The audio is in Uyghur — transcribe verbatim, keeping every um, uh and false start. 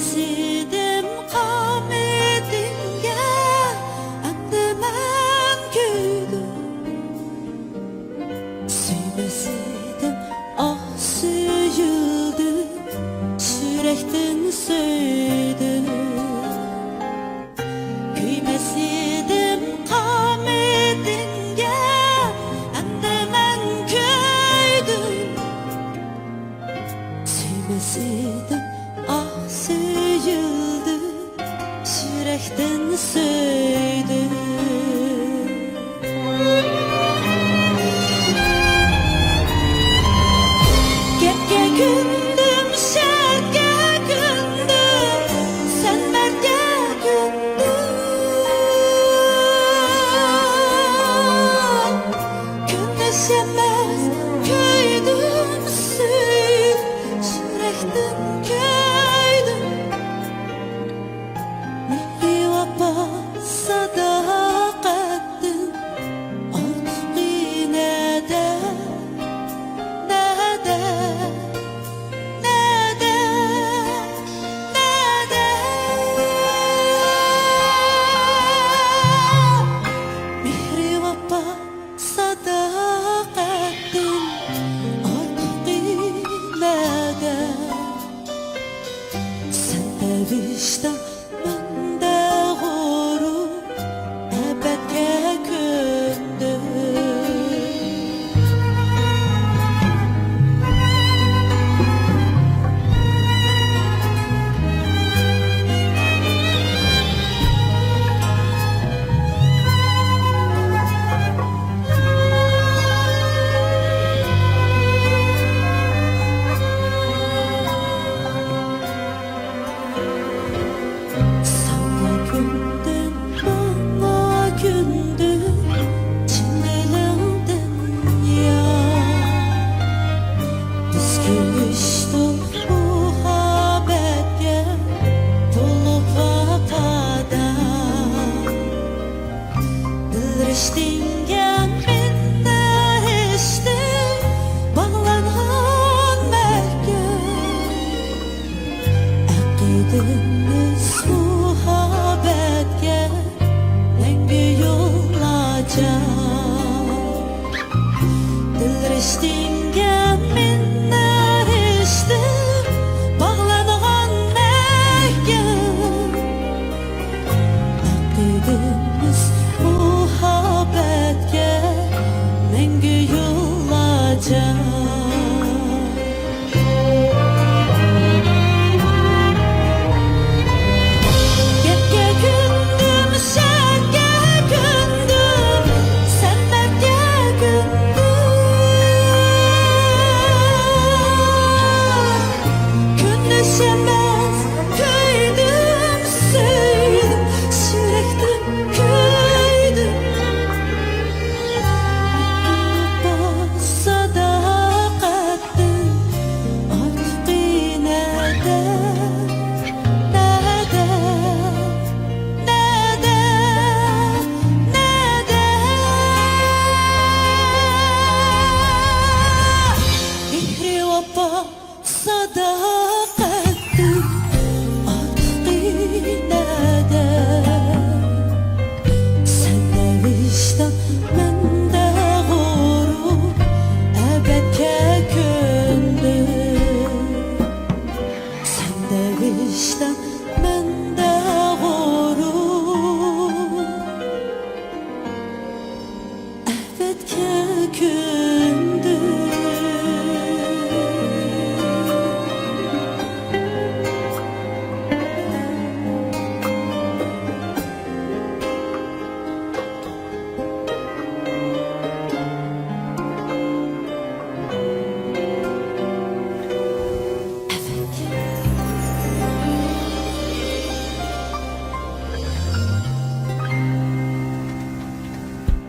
سىدىم قامىتىڭگە ئەمدى مەن كۆيدۈم. سۆيمەسىدىم، ئاھ، سۆيۈلدۈم، يۈرەكتىن سۆيدۈم. كۆيمەسىدىم قامىتىڭگە، ئەمدى مەن كۆيدۈم. سۆيمەسىدىم، ئاھ، سۆيۈلدۈم، يۈرەكتىن سۆيدۈم. گەپكە كۆندۈم، شەرتكە كۆندۈم، سەن مەردكە كۆندۈم. كۆندۈم ئەمەس، كۆيدۈم، سۆيۈپ، يۈرەكتىن كۆيدۈم. مېھرى، ۋاپا، ساداقەتتىن ئارتۇقى نەدە، نەدە، نەدە، نەدە؟ مېھرى، ۋاپا، ساداقەتتىن ئارتۇقى نەدە؟ سەندە ۋىجدان، مەندە غۇرۇر، ئەبەدكە كۆندۈم. ساڭا كۆندۈم، ماڭا كۆندۈم، چىن دىلىڭدىن يا. بىز كۆرۈشتۇق مۇھەببەتكە تولۇپ ۋاپادار. دىل رىشتىڭگە مىننەت رىشتىم باغلانغان مەھكەم. ئەقىدىمىز مۇھەببەتكە مەڭگۈ يوللايچۇ. دىل رىشتىڭگە